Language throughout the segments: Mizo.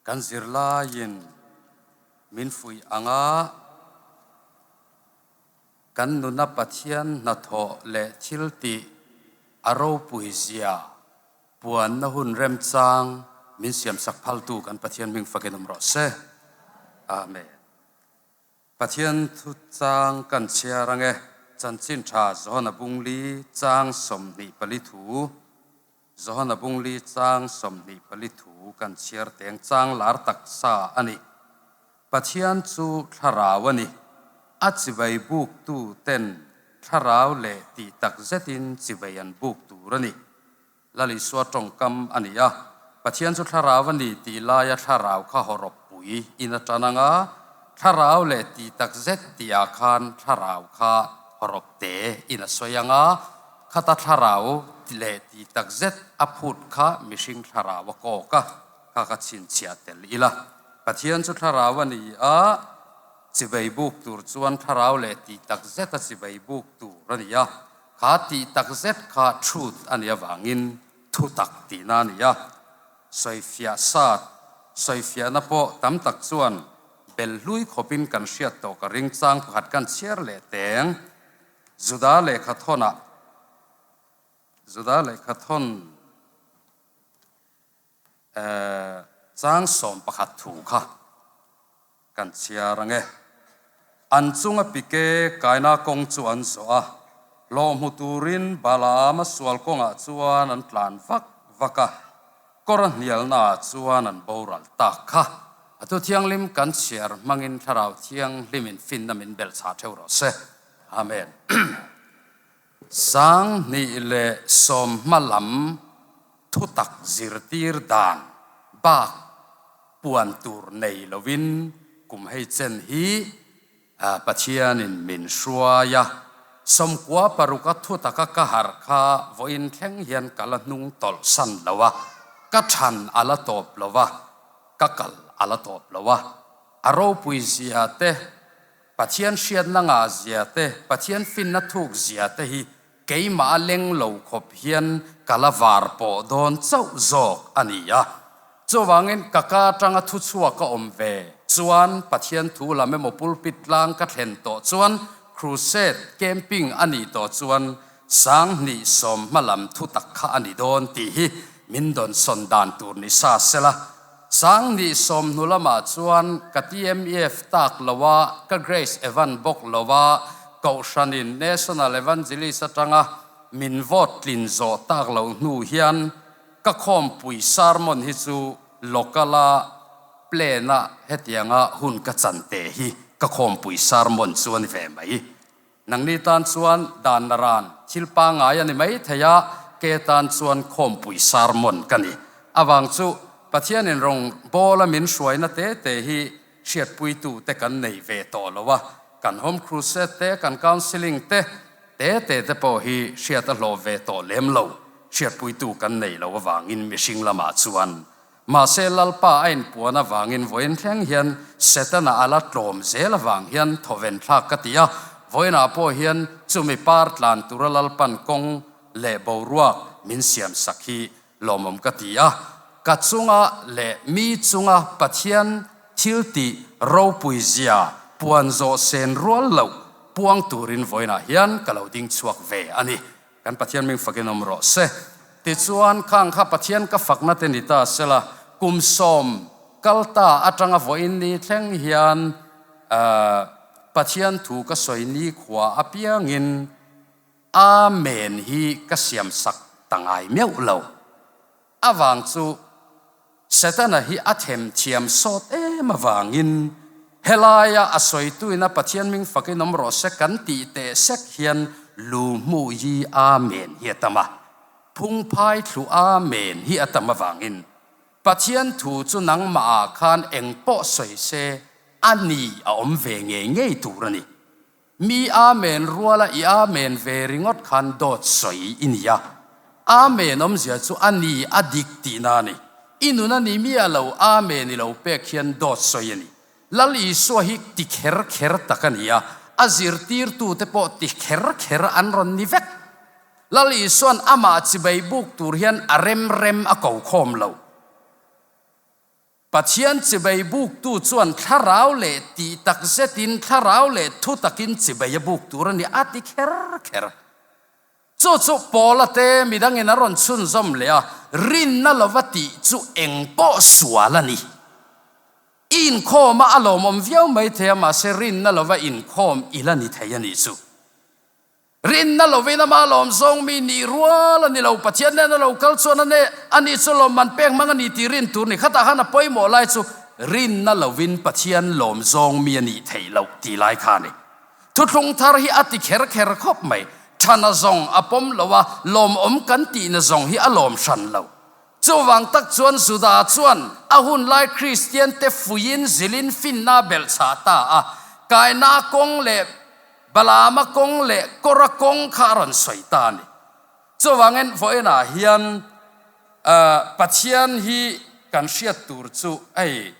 Kan zirlaiin min fuih ang a, kan nuna Pathian hnathawh leh thiltih a ropui zia puanna hun remchang min siamsak phaltu kan Pathian hming fakin awm rawh se. Amen. Pathian thu chang kan chhiar ang e, Chanchin Tha Johana Bungli chang 24 thu, Johana Bungli chang 24 thu kan chhiar teng chang lar taksa a ni. Pathian chu thlarau a ni. A chivai buktu ten thlarau leh tih tak zetin chivai an buk tur a ni. Lal Isua tawngkam a ni a, Pathian chu thlarau a ni tih laia thlarau kha hawrawp pui in a tan ang a, thlarau leh tih tak zet tihah khan thlarau kha hawrawp te in a sawi ang a, khata thlarau leh tih tak zet a phut kha mihring thlarau a kawk a, kha ka chhinchhiah tel ila. Pathian chu thlarau a ni a, chivei buk tur chuan thlarau leh tih tak zet a chivei buk tur a ni a. Kha tih tak zet kha truth a nih avangin thutak tihna a ni a, sawifiah sat, sawifiahna pawh tam tak chuan bel hlui khawpin kan hriat tawh ka ring chang pakhat kan chhiar leh teng. Juda lehkhathawnah Juda lehkhathawn chang 11 thu kha kan chhiar ang e. An chunga pike kaina kawng chu an zawh a, hlawh hmu turin Balaam-a sual kawngah chuan an tlan vak vak a, kawr a hnialnaah chuan an boral tak kha. A thu thianghlim kan chhiar hmangin Thlarau Thianghlimin finna min belhchhah theuh rawh se. Amen. 2010 hma lam thutak zirtir dan bak puan tur nei lovin kum hei chen hi Pathianin min hruai a, 96 a thutaka ka harh kha vawiin thleng hian ka la hnung tawlh san lo a, ka than a la tawp lo a, ka kal a la tawp lo a, a ropui zia te, Pathian hriatna ngah zia te, Pathian finna thuk zia te hi keimah a leng lo khawp hian ka la var pawh dawn chauh zawk a ni a. Chuvangin ka ka atanga thuchhuak a awm ve chuan Pathian thu lam emaw pulpit tlang ka thlen tawh chuan crusade camping a nih tawh chuan 2010 hma lam thu tak kha a ni dawn tih hi min dawnsawn dan tur ni sa sela. 2010 hnu lamah chuan ka TMEF tak lo a, ka Grace Evan bawk lo a, Kohhranin National Evangelist atanga min vote tlin zawh tak lo hnu hian ka khawmpui sermon hi chu local-a plan-a hetianga hun ka chan te hi ka khawmpui sermon chu a ni ve mai. Nangni tan chuan dan la ran thil pangngai a ni mai thei a, ke tan chuan khawmpui sermon ka ni. Avang chu Pathianin rawng bawla min hruaina te te hi hriatpuitu te kan nei ve tawh lo a, kan home crusade te, kan counselling te, te te te pawh hi hriat a hlawh ve tawh lem lo, hriatpuitu kan nei lo avangin mihring lamah chuan Mahse Lalpa a inpuan avangin vawiin thleng hian Setana a la tlawm zel avang hian thawven thlak ka ti a, vawiinah pawh hian chumi par tlan tura Lalpan kawng leh boruak min siam sak hi lawmawm ka ti a, ka chunga leh mi chunga Pathian thil tih ropui zia puan zawh sen rual loh puang turin vawiinah hian ka lo ding chhuak ve a ni. Kan Pathian ming fakin awm rawh se. Tichuan, khang kha Pathian ka fakna te ni ta sela, kum sawm kal ta atanga vawiin ni thleng hian Pathian thu ka sawi ni khua apiangin Amen hi ka siam sak ta ngai meuh lo. Avang chu Setana hi a them thiam sawt em avangin helaia a sawituina Pathian ming fakin awm rawh se kan tih teh sek hian lu hmuh hi Amen hi a tam a, phungphai thlu Amen hi a tam avangin Pathian thu chu nangmah ah khan eng pawh sawi se a ni a awm ve ngei ngei tur a ni. Mi Amen ruala i Amen ve ringawt khan dawt sawi i ni a. Amen awmzia chu a ni a dik tihna a ni. I nun a ni miah lo Amen i lo pek hian dawt sawi a ni. Lal Isua hi ti kher kher tak a ni a, a zirtirtute pawh ti kher kher an rawn ni vek. Lal Isua'n amah chibai buk tur hian a rem rem a ko khawm lo. Pathian chibai buktu chuan thlarau leh tih tak zetin thlarau leh thu takin chibai a buk tur a ni a ti kher kher. Chu chu Paula te midangin a rawn chhunzawm leh a, rinna lova tih chu eng pawh sual a ni. I inkhawm a a lawmawm viau mai thei a, mahse rinna lova inkhawm i la ni thei a nih chu. Rinna lovin ama lawm zawng mi nih rual a ni lo, Pathian nena lo kal chuan a ne, ani chu lawmman pek hmang a ni tih rin tur ni. Khatah khan a pawimawh lai chu rinna lovin Pathian lawm zawng mi a nih theih loh tih lai kha a ni. Thuthlung thar hi a ti kher kher khawp mai. Thana zawng a pawm lo a, lawmawm kan tihna zawng hi a lawm hran lo. Chuvang tak chuan Juda chuan a hun lai Kristian te fuiin zilin finna a belhchhah ta a, Kaina kawng leh Balaama kawng leh Kora kawng kha a rawn sawi ta a ni. Chuvangin vawiinah hian Pathian hi kan hriat tur chu hei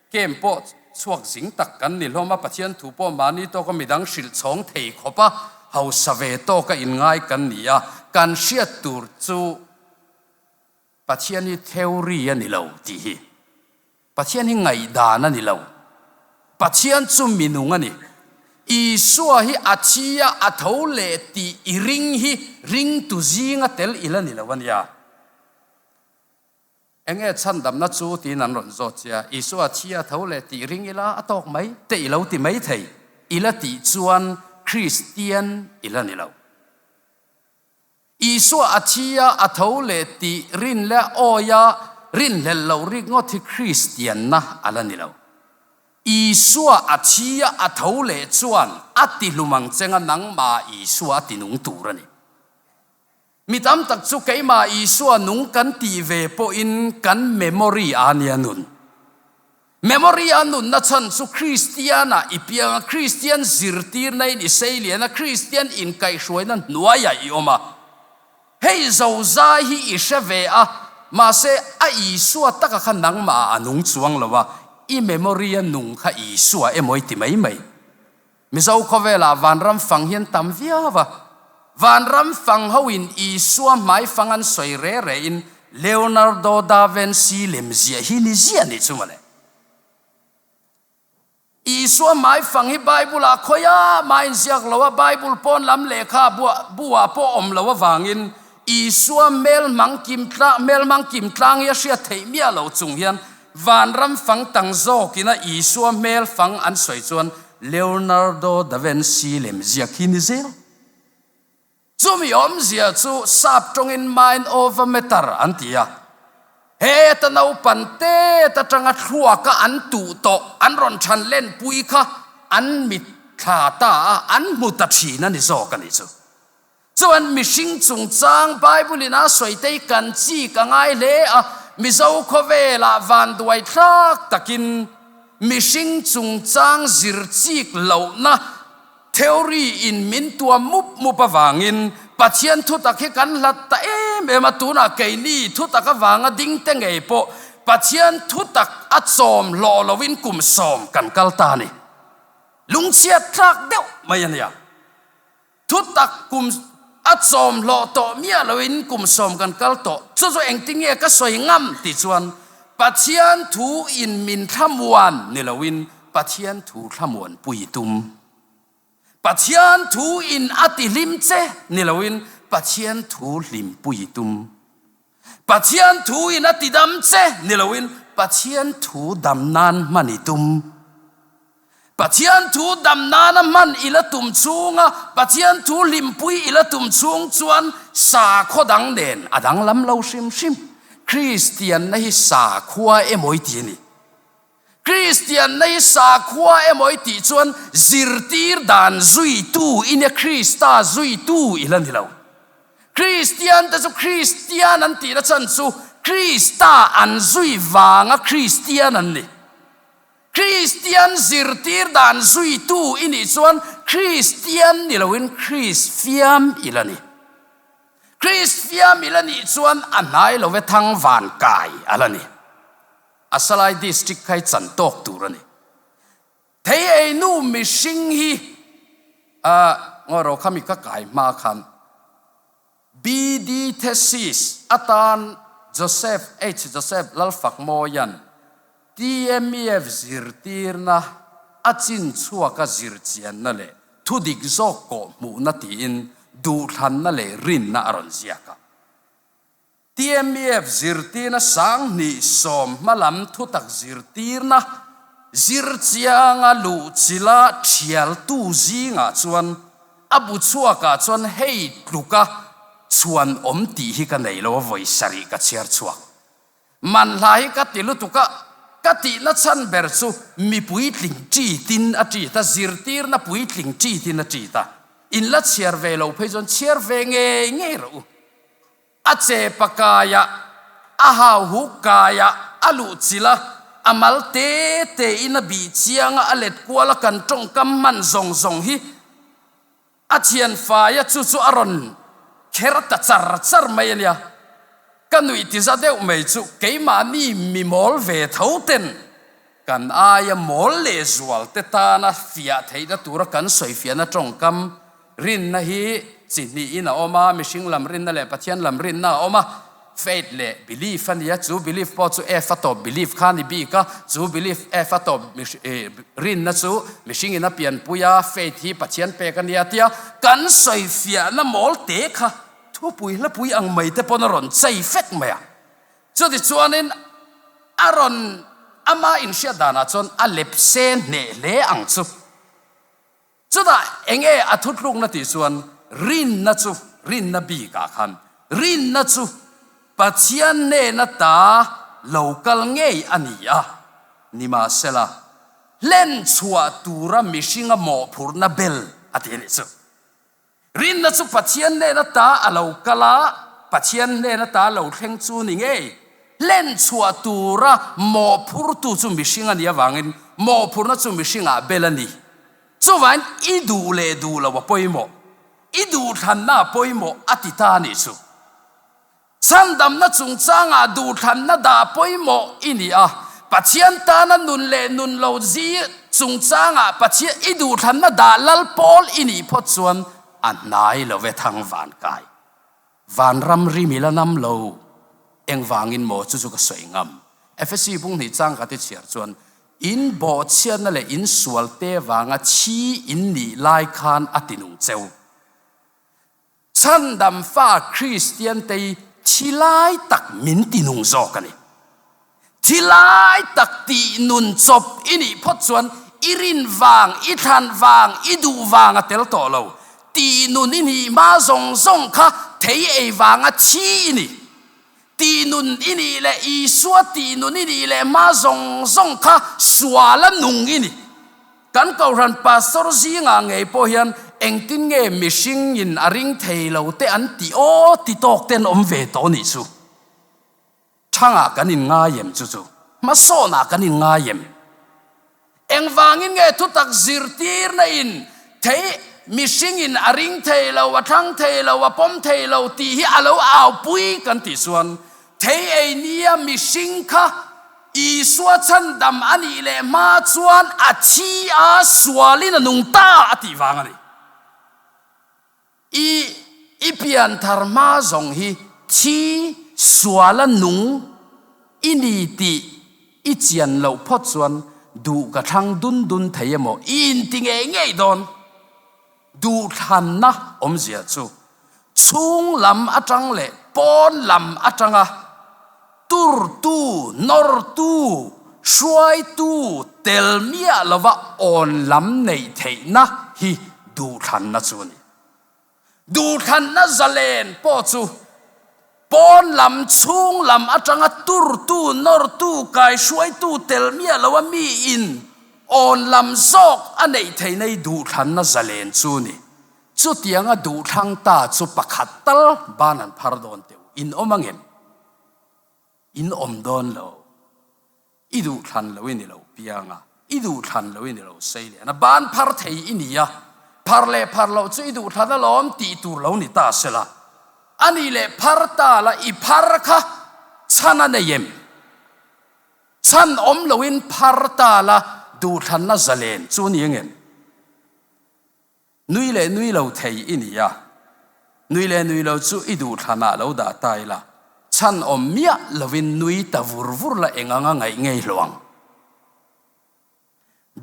camp pawh chhuak zing tak kan ni hlawm a, Pathian thu pawh mahni tawka midang hrilh chhawng thei khawp a, hausa ve tawka inngai kan ni a, kan hriat tur chu Pathian hi theory a ni lo tih hi. Pathian hi ngaihdan a ni lo. Pathian chu minung a ni. Isua hi a thi a, a tho leh tih i ring hi ringtu zinga tel i la ni lo a nia. Enge chhandamna chu tiin an rawn zawt che a, Isua a thi a, a tho leh tih ring ila a tawk mai te i lo ti mai thei. I la tih chuan Kristian i la ni lo. Isua a thi a, a tho leh tih rin leh awi a, rinhlelh loh rik ngawt hi Kristianna a la ni lo. Isua a thi a, a tho leh chuan a ti hlum ang chenga nangmah Isua a ti nung tur a ni. Mi tam tak chu keimah Isua nung kan tih ve pawhin kan memory a nia nun. Memory a nunna chhan chu Kristian-ah i piang a, Kristian zirtirna in i sei lian a, Kristian inkaihhruaina hnuaiah i awm a. Hei zozai hi i hre ve a, mahse a Isua taka kha nangmah ah a nung chuang lo a, i memory a nung kha Isua emaw i ti mai mai. Mizo khawvelah vanram fang hi an tam viau a, vanram fang hoin Isua hmaifang an sawi re re in Leonardo da Vinci lem ziah hi ni ziah nih chu mawle. Isua hmaifang hi Bible ah khawi a mah inziak lo a, Bible pawn lam lehkha bu ah pawh awm lo avangin Isua hmelhmang kim tlang hmelhmang kim tlang hi a hriat theih miah lo chung hian Vanram fang tang zawkina Isua hmel fang an sawi chuan Leonardo da Vinci lem ziak hi ni zel. Chumi awmzia chu sap tawngin mind over matter an ti a. Heta naupan tet atanga thluaka an tuh tawh an rawn than lenpui kha an mitthla ta a, an hmu ta thin a ni zawk a nih chu. Chuan mihring chungchang Bible in a sawi te hi kan chik a ngai hle a, Mizo khawvelah vanduai thlak takin mihring chungchang zir chik lohna theory in min tuam mup mup avangin Pathian thutak hi kan hlat ta em em a, tunah keini thutak avanga ding te ngei pawh Pathian thutak a chawm hlawh loin kum sawm kan kal ta a ni. Lungchhiat thlak deuh mai a nia. Thutak kum a chawm hlawh tawh miah loin kum sawm kan kal tawh. Chu chu engtin nge ka sawi ngam tih chuan Pathian thu in min thlamuan ni loin Pathian thu thlamuan pui tum. Pathian thu in a ti hlim che ni loin Pathian thu hlim pui tum. Pathian thu in a ti dam che ni loin Pathian thu dam nan hman i tum. Pathian thu dam nana hman i la tum chhunga Pathian thu hlimpui i la tum chhung chuan sakhaw dang nen a danglam lo hrim hrim. Kristianna hi sakhua emaw i ti a ni. Kristianna hi sakhua emaw i tih chuan zirtir dan zuitu i nia Krista zuitu i la ni lo. Kristiante chu Kristian an tihna chhan chu Krista an zui vanga Kristian an ni. Kristian zirtir dan zuitu i nih chuan Kristian ni loin Kristfiam i la ni. Kristfiam i la nih chuan a hnai lo e thang van kai a la ni. A Salai District kha i chan tawk tur a ni. Thei ei nu mihring hi a ngaw ro kha mi ka kai hma khan BD Thesis atan Joseph H. Joseph Lalfakmawia'n. TMEF zirtirna a chin chhuaka zirchianna leh thudik zawk kawh hmuhna tiin duhthlanna leh rinna a rawn ziak a. TMEF zirtirna 2010 hmalam thutak zirtirna zirchianga luhchilha thialtu zingah chuan a bu chhuakah chuan hei tluka chhuan awm tih hi ka nei lo a vawi sarih ka chhiar chhuak. Manhla hi ka ti lutuk a, ka tihna chhan ber chu mi puitling ṭitin a ṭit a, zirtirna puitling ṭitin a ṭit a, in la chhiar ve lo phei chuan chhiar ve ngei ngei rawh u. A chepa kaiah, a hauhuk kaiah a luh chilh a, a mal te tein a bih chiang a, a let kual a, kan tawngkam hman zawng zawng hi a thian fai a, chu chu a rawn kher ta char char mai a nia. Ka nuih ti za deuh mai chu keimahni mi mawl ve tho ten kan aia mawl leh zual te tana fiah theihna tura kan sawi fiahna tawngkam Rinna hi chi hnihin a awm a, mihring lam rinna leh Pathian lam rinna a awm a. Faith leh belief a nia, chu belief pawh chu F a tawp belief kha a ni bik a, chu belief F a tawp rinna chu mihringin a pianpui a, faith hi Pathian pek a nia tia kan sawi fiahna mawl te kha thupui hlapui ang mai te pawn a rawn chei fek mai a. Chutichuanin a rawn ama inhriat danah chuan a lepse hneh hle ang chu. Chutah eng nge a thutlukna tih chuan rinna chu, rinna bikah khan rinna chu Pathian hnena ta lo kal ngei a ni a, nimahsela hlen chhuah tura mihringa mawhphurhna bel a ti a nih chu. Rinna chu Pathian hnena ta a lo kal a, Pathian hnena ta lo thleng chu ni ngei. Hlen chhuah tura mawhphurtu chu mihring a nih avangin mawhphurhna chu mihringah bel a ni. Chuvain i duh leh duh lo a pawimawh, i duhthlanna a pawimawh a ti ta a nih chu. Chhandamna chungchangah duhthlanna dah pawimawh i ni a, Pathian tana nun leh nun lo zi chungchangah Pathian i duhthlanna dah lal pawl i nih phawt chuan a hnai lo ve thang vankai. Vanram rim i la nam lo. Engvangin maw chu chu ka sawi ngam. Efesi bunghnih chang ka ti chhiar chuan in bawhchhiatna leh in sualte vanga thi in nih lai khan a ti nung cheu. Chhandam fa Kristiante hi thi lai tak min ti nung zawk a ni. Thi lai tak tih nun chawp i nih phawt chuan i rin vang, i thlan vang, i duh vang a tel tawh lo. Tih nun i nih hma zawng zawng kha thei ei vanga thi i ni. Tih nun i nih leh Isua tih nun i nih leh hma zawng zawng kha suala nung i ni. Kan Kohhran Pastor zingah ngei pawh hian engtin nge mihringin a ring thei lo te an tih aw ti tawk te an awm ve tawh nih chu. Thangah kan inngai em chu chu? Hmasawnah kan inngai em? Engvangin nge thutak zirtirna in thei mihringin a ring thei lo, a thlang thei lo, a pawm thei lo tih hi a lo aupui kan tih chuan thei ei nia mihring kha Isua chhandam a nih leh hma chuan a thi a sualin a nung ta a tih vang a ni. I i pianthar hma zawng hi thi suala nung i ni tih i chian loh phawt chuan duh ka thlang dun dun thei emaw i inti ngei ngei dawn. Duhthlanna awmzia chu chhung lam atang leh pawn lam atanga turtu, nawrtu, hruaitu tel miah lova awn lam neih theihna hi duhthlanna chu a ni. Duhthlanna zalen pawh chu pawn lam, chhung lam atanga turtu, nawrtu, kaihruaitu tel miah loa miin awn lam zawk a neih theihna hi duhthlanna zalen chu a ni. Chutianga duhthlang ta chu pakhat tal ban an phar dawn teuh. In awm angem? In awm dawn lo. I duh thlan lo i ni lo piang a, i duh thlan lo i ni lo sei lian a, ban phar thei i ni a, phar leh phar loh chu i duh thlan alawm tih tur lo ni ta sela, a nih leh phar ta la i phar kha chhan a nei em? Chhan awm loin phar ta la duh thlanna zalen chu ni angem? Nui leh nui lo thei i ni a, nui leh nui lo chu i duhthlanah lo dah ta ila, chhan awm miah lovin nui ta vur vur la eng anga ngaih ngei hlo ang.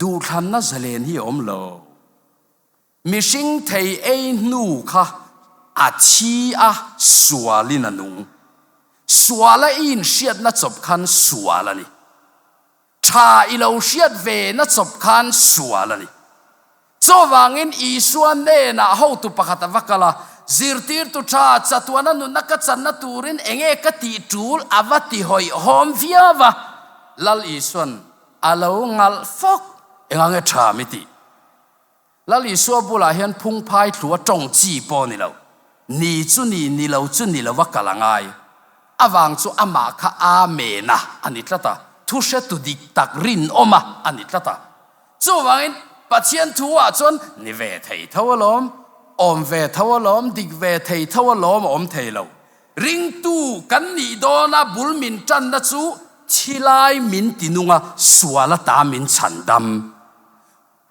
Duhthlanna zalen hi a awm lo. Mihring thei ei hnu kha a thi a, sualin a nung. Suala i inhriatna chawp khan sual a ni. Tha i lo hriat ve na chawp khan sual a ni. Chuvangin Isua hnenah hotu pakhat a va kal a, Zirtirtu tha, chatuana nunna ka channa turin enge ka tih tul a va ti hawihhawm viau a. Lal Isua'n a lo ngalh fawk, Engange tha mi tih? Lal Isua bulah hian phungphai thlu a tawng chi pawh ni lo. Ni chu ni, ni lo chu ni lo a kal a ngai. Avang chu amah kha Amen a a ni tlat a, thu hretu dik tak rinawm a a ni tlat a. Chuvangin Pathian thu ah chuan ni ve thei tho alawm, awm ve tho alawm, dik ve thei tho alawm a awm thei lo. Ringtu kan nih dawna bul min tanna chu thilai min tinung a, sual ata min chhandam.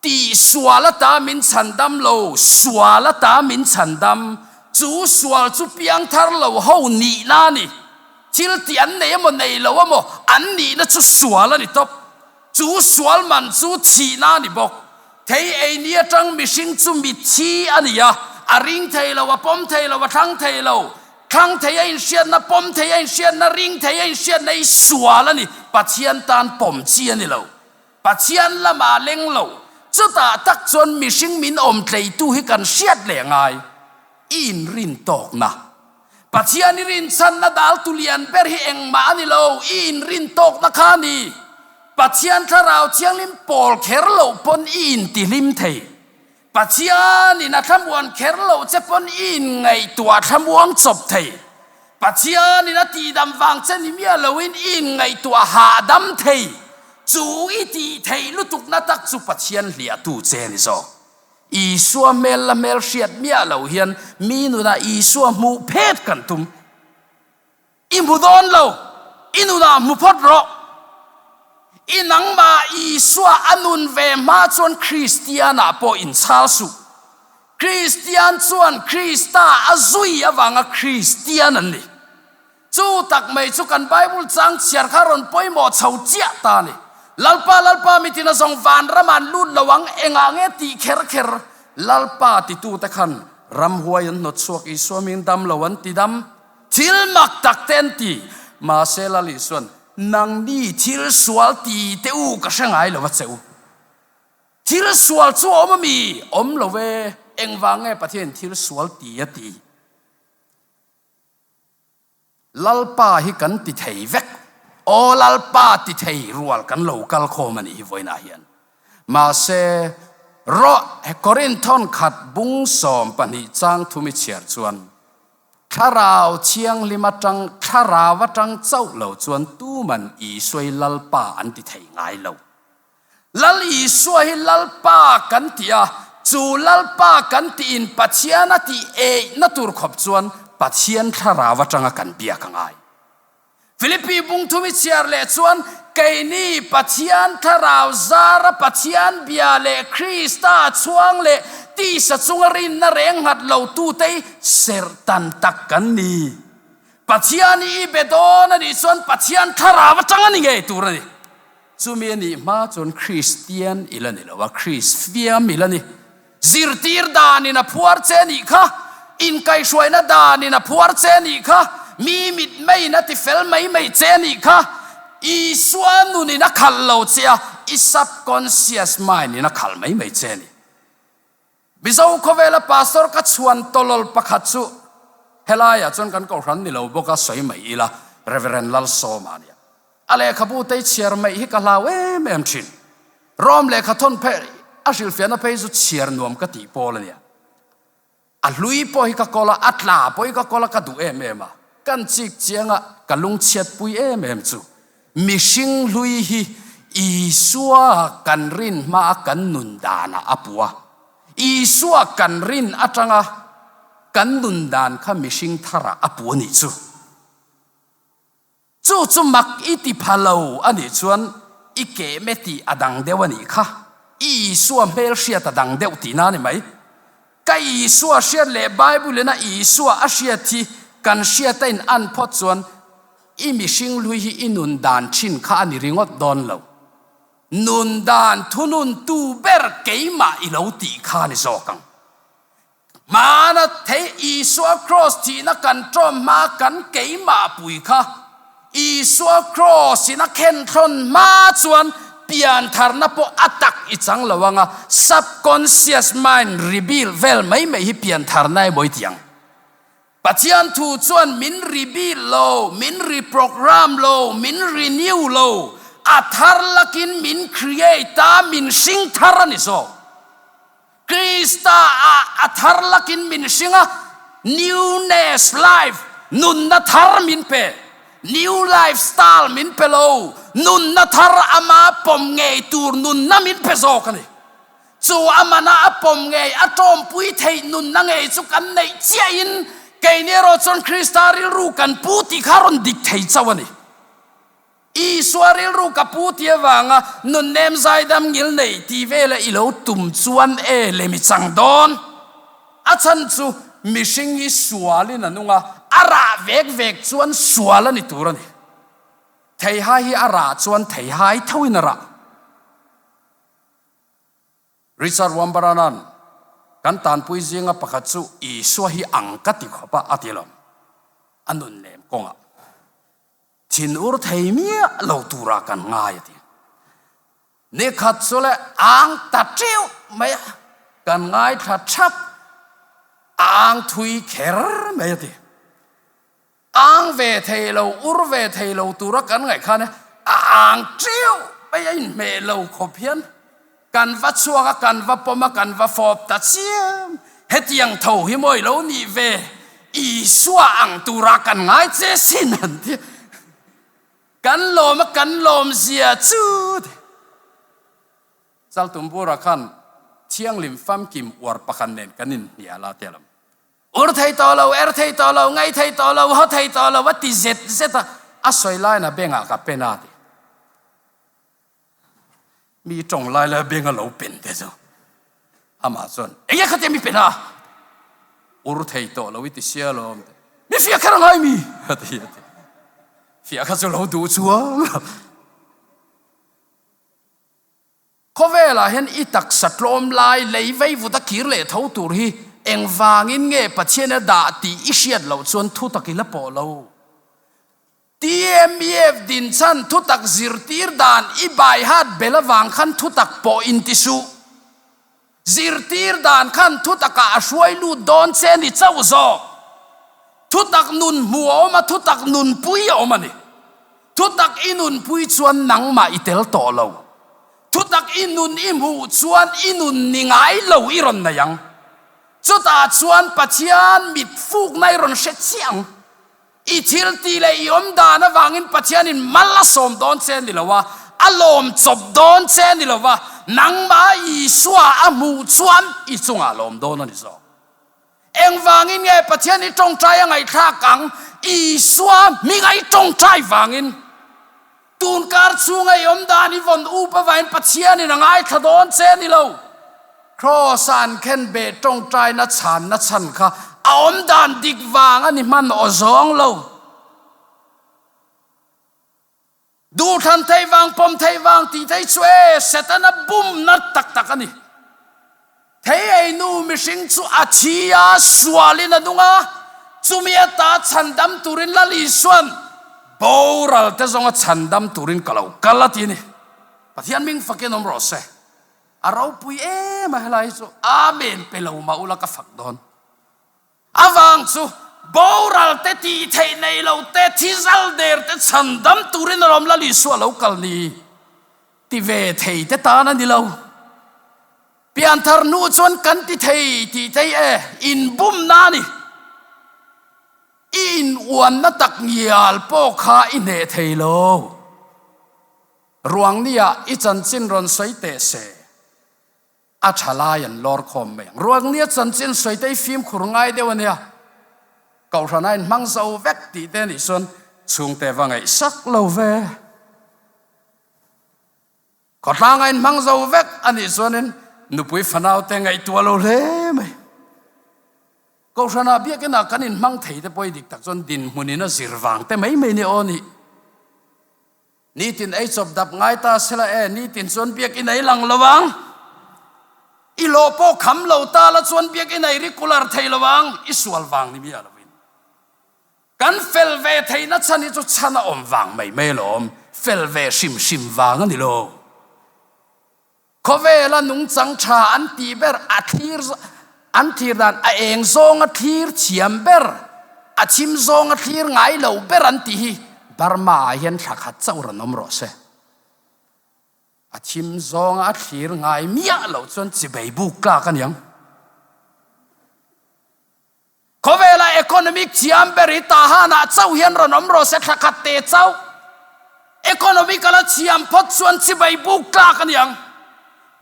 Tih sual ata min chhandam lo, sual ata min chhandam. Chu sual chu piangthar lo ho nihna a ni. Thil tih an nei emaw nei lo emaw, an nihna chu sual a ni tawp. Chu sual man chu thihna a ni bawk. Thei ei ni atang mihring chu mitthi a ni a, a ring thei lo, a pawm thei lo, a thlang thei lo. Thlang thei a inhriatna, pawm thei a inhriatna, ring thei a inhriatna hi sual a ni. Pathian tan pawm chi a ni lo. Pathian lamah leng lo, chutah tak chuan mihring min awm tleitu hi kan hriat leh ngai. I inrin tawkna. Pathian i rinchhanna daltu lian ber hi engmah a ni lo, i inrin tawkna kha a ni. Pathian Thlarau Thianghlim pawl kher loh pawn i intihlim thei. Pathianin a thlamuan kher loh che pawn i inngaihtuah thlamuang chawp thei. Pathianin a tihdam vang che ni miah loin i inngaihtuah hahdam thei. Chu i tih theih lutukna tak chu Pathian hliahtu che ni zawk. Isua hmel la hmel hriat miah loh hian mi nunah Isua hmuh phet kan tum. I hmu dawn lo, i nunah hmu phawt rawh. I nangmah Isua a nun ve hma chuan Kristianah pawh inchhal suh. Kristian chuan Krista a zui avanga Kristian an ni. Chu tak mai chu kan Bible chang chhiar kha rawn pawimawh chho chiah ta a ni. Lalpa, Lalpa mitin a zawng vanram an lut lo ang, engah nge tih kher kher? Lalpa titute khan ramhuai an hnawt chhuak, Isua ming dam lo an ti dam. Thil mak tak te an ti. Mahse Lal Isuan, Nangni thil sual ti teh u ka hre ngai lo a che u. Thil sual chu a awm a mi? Awm lo e. Engvang nge Pathianin thil sual ti a ti? Lalpa hi kan ti thei vek. Aw Lalpa ti thei rual kan lo kal khawm a nih hi vawiinah hian. Mahse, rawh he Korinthon khat bung 12 chang thumi chhiar chuan, Thlarau Thianghlim atang, Thlarau atang chauh lo chuan tuman Isua hi Lalpa an ti thei ngai lo. Lal Isua hi Lalpa kan ti a, chu Lalpa kan tiin Pathian a tih eihna tur khawp chuan Pathian Thlarau atanga kan biak a ngai. Philippi bungthum i chhiar leh chuan keini Pathian Thlarau zara Pathian bia leh Krista chhuang leh tisa chunga rinna reng nghat lo tute hi serhtan tak kan ni. Pathian hi i be dawn a nih chuan Pathian Thlarau atang a ni ngei tur a ni. Chumi a nih hma chuan Kristian i la ni lo a, Krisfiam i la ni. Zirtir danin a phuar che nih kha, inkaihhruaina danin a phuar che nih kha, mi mitmeiin a ti fel mai mai che nih kha, Isua nunin a khalh lo che a, i subconscious mind-in a khalh mai mai che a ni. Mizo khawvela pastor ka chhuan tawlawl pakhat chu helaiah chuan kan kohhran ni lo bawk a sawi mai ila, Reverend Lalsawma a nia. A lehkhabu tei chhiar mai hi ka hlau em em thin. Rome lehkha thawn phei a hrilhfiahna phei chu chhiar nuam ka tih pawl a nia. A hlui pawh hi ka kawl a, a tla pawh hi ka kawl a, ka duh em em a. Kan chik chiang a, ka lungchhiatpui em em chu mihring hlui hi Isua kan rin hmaa kan nun danah a pu a. Isua kan rin atanga kan nun dan kha mihring tharah a pu a nih chu. Chu chu mak i ti pha lo a nih chuan i kehme tih a dang deuh a nih kha. I Isua hmel hriat a dang deuh tihna a ni mai. Ka Isua hriat leh Bible ina Isua a hriat hi kan hriat a in an phawt chuan i mihring hlui hi i nun dan thin kha a ni ringawt dawn lo. Nun dan thununtu ber keimah i lo tih kha ni zawk ang. Hmana thei Isua Kraws thihna kan ṭawm hma kan keimah pui kha Isua Kraws in a khen thlawn hma chuan piantharna pawh a tak i chang lo ang a, subconscious mind rebuild vel mai mai hi piantharna emaw i ti ang. Pathian thu chuan min rebuild lo, min reprogram lo, min renew lo, a thar lakin min create a, min hring thar a ni zawk. Krista ah a thar lakin min hring a, newness life, nunna thar min pe. New lifestyle min pe lo, nunna thar ama pawm ngei tur nunna min pe zawk a ni. Chu a mana a pawm ngei, a tawmpui theih nunna ngei chu kan neih chiahin keini erawh chuan Krista rilru kan pu tih kha a rawn dik thei chauh a ni. Isua rilru ka pu tih avanga nunnem zaidam ngil nei tih vela i lo tum chuan e lem i chang dawn. A chhan chu mihring hi sualin a nung a, a rah vek vek chuan sual a ni tur a ni. Theihai hi a rah chuan theihai thoin a rah. Richard Wambarana'n, Kan tanpui zinga pakhat chu Isua hi ang ka ti khawp a, a ti lo. A nun lem kawngah thinur thei miah lo turah kan ngai, a ti. Nikhat chu le ang ta teuh mai a, kan ngaithla thap, a ang thui kher mai, a ti. Ang ve thei lo, ur ve thei lo tura kan ngaih khan a ang teuh mai a inhmeh lo khawp hian kan va chhuak a, kan va pawm a, kan va fawp ta chiam. Hetiang tho hi mawi lo nih ve, Isua ang tura kan ngai che sin an ti. Kan lawm a, kan lawm zia chu ti. Chaltumbura khan thianghlim famkim uar pakhat nen kan inhnial a ti a lam. Ur thei tawh lo, er thei tawh lo, ngaih thei tawh lo, haw thei tawh lo a ti zet zet a, a sawi laiin a bengah ka pen a ti. Mi tawng lai lai beng a lo pen te chu amah chuan eng nge khatia mi pen a? Ur thei tawh lo i ti sia lawm te. Mi fiah kher a ngai mi? a ti a ti. Fiah kha chu lo duh chuang lo. Khawvelah hian i taksa tlawm lai lei vei vut a kir leh tho tur hi engvangin nge Pathian a dah tih i hriat loh chuan thutak i la pawh lo. TMEF dinchhan thutak zirtir dan i baihat bel avang khan thutak pawh inti suh. Zirtir dan khan thutakah a hruai lut dawn che a ni chauh zawk. Thutak nun hmu a awm a, thutak nunpui a awm a ni. Thutak i nunpui chuan nangmah i tel tawh lo. Thutak i nun i hmuh chuan i nun ni ngai lo i rawn nei ang. Chutah chuan Pathian mit fukna i rawn hre chiah ang. I thil tih leh i awm dan avangin Pathianin mal a sawm dawn che a ni lo a, a lawm chawp dawn che a ni lo va, nangmah Isua a hmuh chuan i chungah a lawm dawn a ni zawk. Engvangin nge Pathian i tawngtai a ngaihthlak ang? Isua hminga i tawngtai vangin. Tunkar chhunga i awm dan i vawn up avangin Pathianin a ngaithla dawn che a ni lo. Kraws-a an khen beh tawngtaina chhanna chhan kha a awm dan dik vang a ni hman aw zawng lo. Duhthlan theih vang, pawm theih vang tih theih chu e, Setana bumna tak tak a ni. Thei ei nu mihring chu a thi a, sualin a nung a, chumi ata chhandam turin Lal Isuan boral te zawnga chhandam turin ka lo kal a ti a ni. Pathian ming fakin awm rawh se. A ropui em a helai hi chu Amen pe lo mah ula ka fak dawn. Avang chu boral te tih theih nei lo te thizal der te chhandam turin alawm Lal Isua lo kal ni ti ve thei te tan a ni lo. Pianthar hnu chuan kan ti thei tih thei e, inbumna a ni. I inuanna tak ngial pawh kha i hneh thei lo. Ruang nia i chanchin rawn sawi teh se. A tha lai an lawr khawm mai ang. Ruang nia chanchin sawi te hi fimkhur ngai deuh a nia. Kohhran a inhmang zo vek tih te nih chuan chhungte va ngaihsak lo ve. Khawtlang a inhmang zo vek a nih chuanin nupui fanau te ngaihtuah lo hle mai. Kohhranah biakinah kan inhmang thei te pawh hi dik tak chuan dinhmunin a zir vang te mai mai ni aw nih. Nitin ei chawp dap ngai ta sela e, nitin chuan biakinn ei lang lo ang. I hlawh pawh kham lo ta la chuan biakinn ei rikular thei lo ang, i sual vang ni miah lovin. Kan fel ve theihna chhan hi chu chhan a awm vang mai mai alawm, fel ve hrim hrim vang a ni lo. Khawvela nungchang tha an tih ber a thlir an thlir dan a eng zawnga thlir thiam ber, a chim zawnga thlir ngai lo ber an tih hi Burma ah hian thla khat chauh rawn awm rawh se. A chim zawnga a thlir ngai miah loh chuan chibei buk tlak a niang. Khawvela economic thiam ber hi Tahan-ah chauh hian rawn awm rawh se thla khat te chauh. Economic a la thiam phawt chuan chibai buk tlak a ni ang.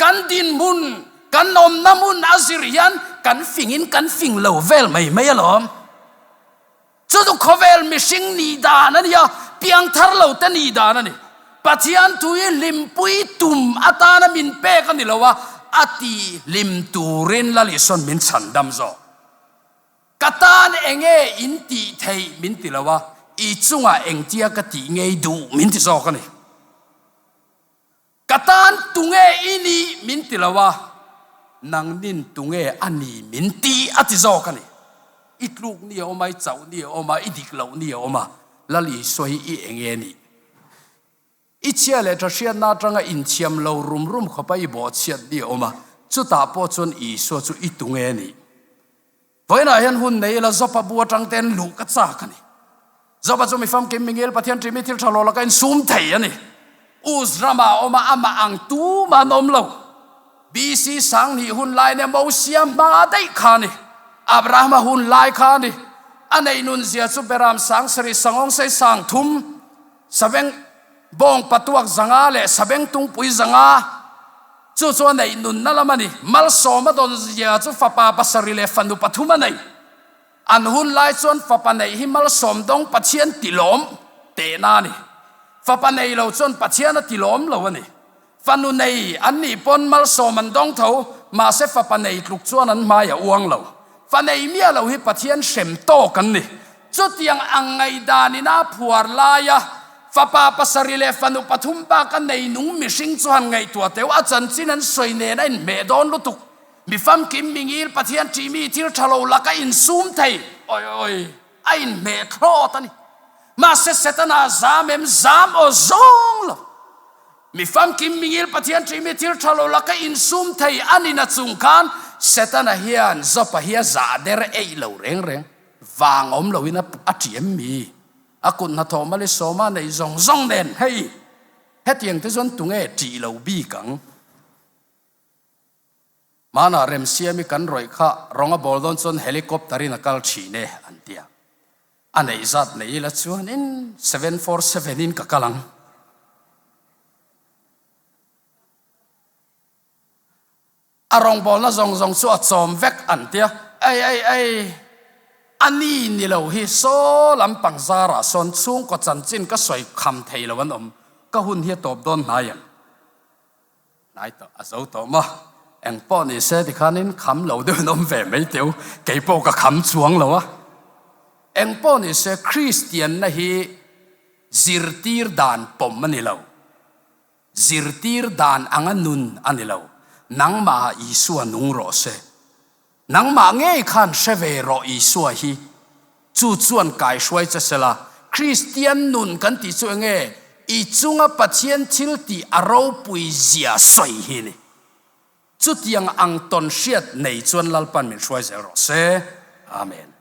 Kan dinhmun, kan awmna hmun a zir hian kan fingin kan fing lo vel mai mai alawm. Chu chu khawvel mihring nih dan a ni a, piangthar lo te nih dan a ni. Pathian thu hi hlimpui tum atana min pek a ni lo a, a tih hlim turin Laliswn min chhandam zawk. Ka tan enge in tih theih min ti lo a, i chungah engtia ka tih ngei duh min ti zawk a ni. Ka tan tunge i nih min ti lo a, nangnin tunge a ni min ti a ti zawk a ni. I tluk ni a awm a, i chauh ni a awm a, i dik loh ni a awm a, Lal Isua hi i enge nih? I chhia leh tha hriatna atanga inthiam lo rum rum khawpa i bawhchhiat ni a awm a, chutah pawh chuan Isua chu i tunge a nih? Vawiinah hian hun nei ila Jopa bu atang ten luh ka chak a ni. Jopa chu mi famkim mingil Pathian ṭimi thil ṭha lo laka insum thei a ni. Uz ramah a awm a, amah ang tumah an awm lo. BC sanghnih hun lai nia Mosia hma daih kha a ni. Abrahama hun lai kha a ni. A neih nun zia chu Beram sangsarih sangawngsei sangthum, Sabeng bawng patuak zanga leh sabeng tungpui zanga chu chu a neih nunna lam a ni. Malsawma dawn zia chu fapa pasarih leh fanu pathum a nei. An hun lai chuan fapa neih hi malsawm dawng Pathian tilawm tehna a ni. Fapa nei lo chuan Pathian a tilawm lo a ni. Fanu nei an nih pawn malsawm an dawng tho, mahse fapa nei tluk chuan an hmai a uang lo. Fa nei miah lo hi Pathian hrem tawk an ni. Chutiang ang ngaihdan in a phuar laia fapa pasarih leh fanu pathum bak a nei nung mihring chu han ngaihtuah teu a chanchin an sawi nen a inhmeh dawn lutuk. Mi famkim mingil Pathian ṭihmi thil ṭha lo laka insum thei, oi oi, a inhmeh thlawt a ni. Mahse Setana zam em zam aw zawng lo. Mi famkim mingil Pathian ṭihmi thil ṭha lo laka insum thei a ni na chung khan Setana hian Jopa hi a zah der eih lo reng reng. Vang awm loin a a ṭih em mi? A kut hnathawh mali sawma neih zawng zawng nen hei hetiang te chuan tunge ṭih lo bik ang? Hmanah Remsiami kan rawih kha rawng a bawl dawn chuan helicopter in a kal thin e an ti a. A neih zat nei ila chuanin 747 in ka kal ang. A rawngbawlna zawng zawng chu a chawm vek an ti a. Ei ei ei, a ni ni lo hi saw lampang zarah sawn chhungkaw chanchin ka sawi kham thei lo an awm. Ka hun hi a tawp dawn hnai em? Hnai tawh a zo tawh maw? Eng pawh ni se tikhanin kham lo deuhin awm ve mai teu, kei pawh ka kham chuang lo a. Eng pawh ni se Kristianna hi zirtir dan pawm a ni lo, zirtir dan anga nun a ni lo, nangmahah Isua nung rawh se. Nangmah ngei khan hre ve rawh Isua hi chu chuan kaihruai che sela, Kristian nun kan tih chu enge i chunga Pathian thil tih a ropui zia sawi hi ni. Chutiang ang tawn hriat nei chuan Lalpan min hruai zel rawh se. Amen.